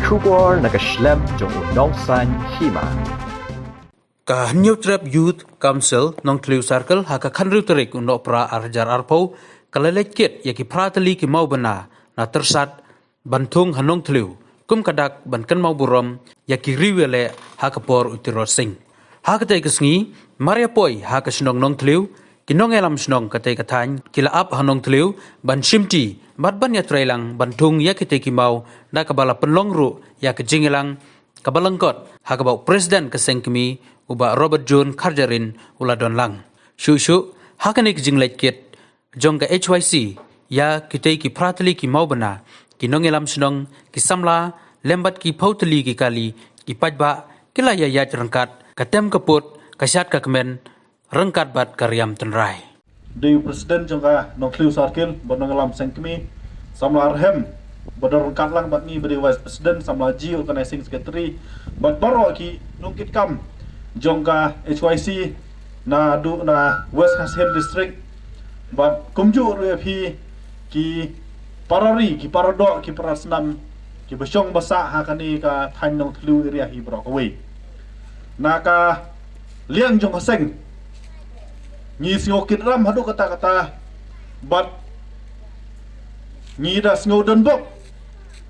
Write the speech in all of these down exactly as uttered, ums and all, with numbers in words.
Khubor na ka shlem jong u Nongsaiñ Hima. Ka Hynñiewtrep Youth Council Nongthliew Circle ha ka khathynriew tarik u Nohprah arhajar arphew ka la leit kit ïa ki phra tylli ki mawbynna na Tyrsad ban thung ha Nongthliew kum ka dak ban kynmaw burom ïa ki riew ïaleh ha ka por u Tirot Sing. Ha katei ka sngi, mar ïa poi ha ka shnong Nongthliew, ki nongïalam shnong katei ka thaiñ ki la ap ha Nongthliew ban shimti bad ban ïatreilang ban thung ïa kitei ki maw da kaba la pynlong ruh ïa ka jingïalang kaba lyngkot ha kaba u President ka seng kmie u Bah Robert June Kharjahrin u la don lang. Shuh shuh ha kane ka jingleit kit jong ka H Y C ïa kitei ki phra tylli ki mawbynna, ki nongïalam shnong, ki samla lem bad ki phew tylli ki kali, ki paidbah ki la ïa ïaid ryngkat, ka tem ka put, ka shad ka kmen ryngkat bad ka riam tynrai. Dei u President jong ka Nongthliew Circle bad nongïalam seng kmie, samla Rhem ba don ryngkat lang bad ngi, ba dei Vice President, samla G, Organizing Secretary, bad baroh ki nongkitkam jong ka H Y C naduh na West Khasi Hills District, bad kumjuh ruh ïa phi ki para ri, ki para doh, ki para snam, kiba shong ba sah ha kane ka thaiñ Nongthliew area hi baroh kawei. Na ka liang jong ka seng, ngi sngew kit ram haduh katta katta, bad ngi da sngew donbok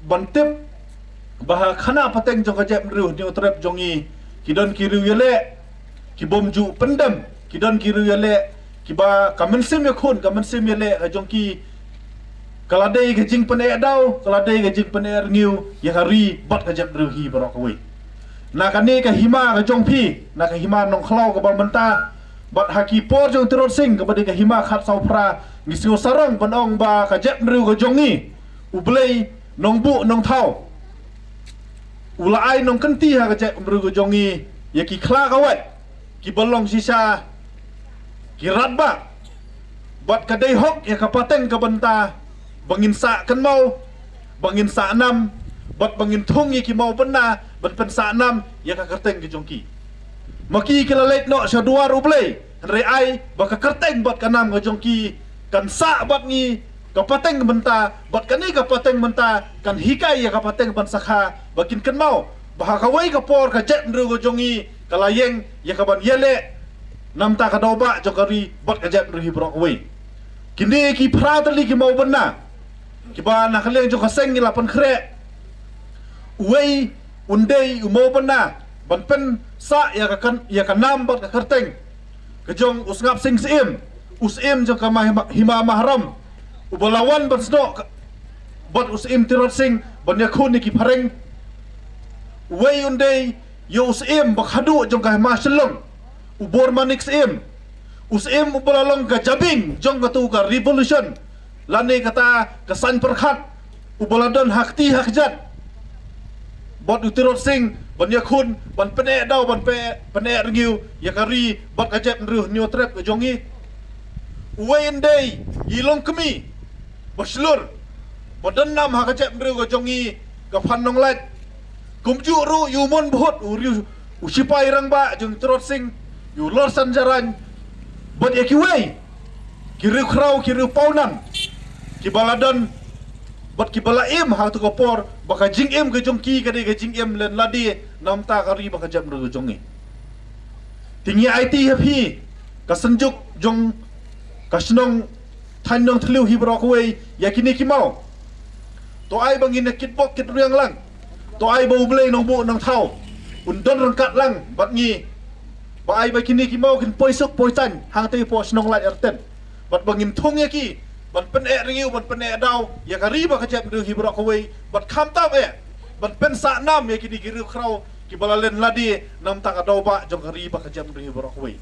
ban tip ba ha khana pateng jong ka jaitbynriew Hynñiewtrep jong ngi, ki don ki riew ïaleh ki bym ju pyndem, ki don ki riew ïaleh kiba ka mynsiem ïakhun, ka mynsiem ïaleh ka jong ki ka la dei ka jingpyneh daw, ka la dei ka jingpyneh rngiew ïa ka ri bad ka jaitbynriew hi baroh kawei. Na kane ka hima ka jong phi, na ka hima Nongkhlaw kaba mynta, bad ha ki por jong Tirot Sing kaba dei ka hima khatsaw phra, ngi sngew sarong ban ong ba ka jaitbynriew ka jong ngi, U Blei Nongbuh Nongthaw u la ai nongkynti ha ka jaitbynriew ka jong ngi ïa ki khla ka wait kiba long shisha ki radbah, bad ka dei hok ïa ka pateng ka bynta ba ngin sah kynmaw, ba ngin sah nam, bad ba ngin thung ïa ki mawbynna ban pynsah nam ïa ka kyrteng ka jong ki. Ma ki ki la leit noh sha duwar U Blei, hynrei ai ba ka kyrteng bad ka nam ka jong ki kan sah bad ngi ka pateng ka bynta, bad kane ka pateng bynta kan hikai ïa ka pateng ban sakha, ba kin kynmaw ba ha kawei ka por ka jaitbynriew ka jong ngi ka la ïeng ïa ka ban ïaleh namta ka daw bah jong ka ri bad ka jaitbynriew hi baroh kawei. Kine ki phra tylli ki mawbynna kiba na ka liang jong ka seng ngi la pynkhreh, uwei un dei u mawbynna ban pynsah ïa ka kan, ïa ka nam bad ka kyrteng ka jong u Sngap Sing Syiem, u Syiem jong ka ma-, hima, hima Maharam, uba la wan ban snoh ka, bad u Syiem Tirot Sing ban ïakhun ïa ki phareng. Uwei un dei ïa u Syiem ba khadduh jong ka hima Shillong, u Bormanik Syiem, u Syiem uba la long ka jabieng jong katu ka revolution lane kata ka saiñ pyrkhat, uba la don ha kti ha kjat bad u Tirot Sing ban ïakhun, ban pyneh daw, ban pyneh, pyneh rngiew ïa ka ri bad ka jaitbynriew Hynñiewtrep ka jong ngi. Uwei un dei i longkmie ba shlur ba don nam ha ka jaitbynriew ka jong ngi, ka Phan Nonglait. Kumjuh ruh ïa u Mon Bhut, u riew, u sipai rangbah jong Tirot Sing, ïa u Lorsan Jarain, bad ïa kiwei ki riewkhraw, ki riewpawnam kiba la don bad kiba la im ha katu ka por, ba ka jingim ka jong ki ka dei ka jingim lynlade namta ka ri bad ka jaitbynriew ka jong ngi. Te ngi aiti ha phi ka synjuk jong ka shnong thaiñ Nongthliew hi baroh kawei ïa kine ki maw. To ai ba ngin ïa kitbok kitrwiang lang. To ai ba U Blei Nongbuh Nongthaw un don ryngkat lang bad ngi, ba ai ba kine ki maw kin poi suk poi saiñ hangtei hapoh shnong Laitartien, bad ba ngin thung ïa ki ban pyneh rngiew, ban pyneh daw ïa ka ri bad ka jaitbynriew hi baroh kawei, bad khamtam eh ban pynsah nam ïa kine ki riewkhraw kiba la lynlade namta ka daw bah jong ka ri bad ka jaitbynriew hi baroh kawei.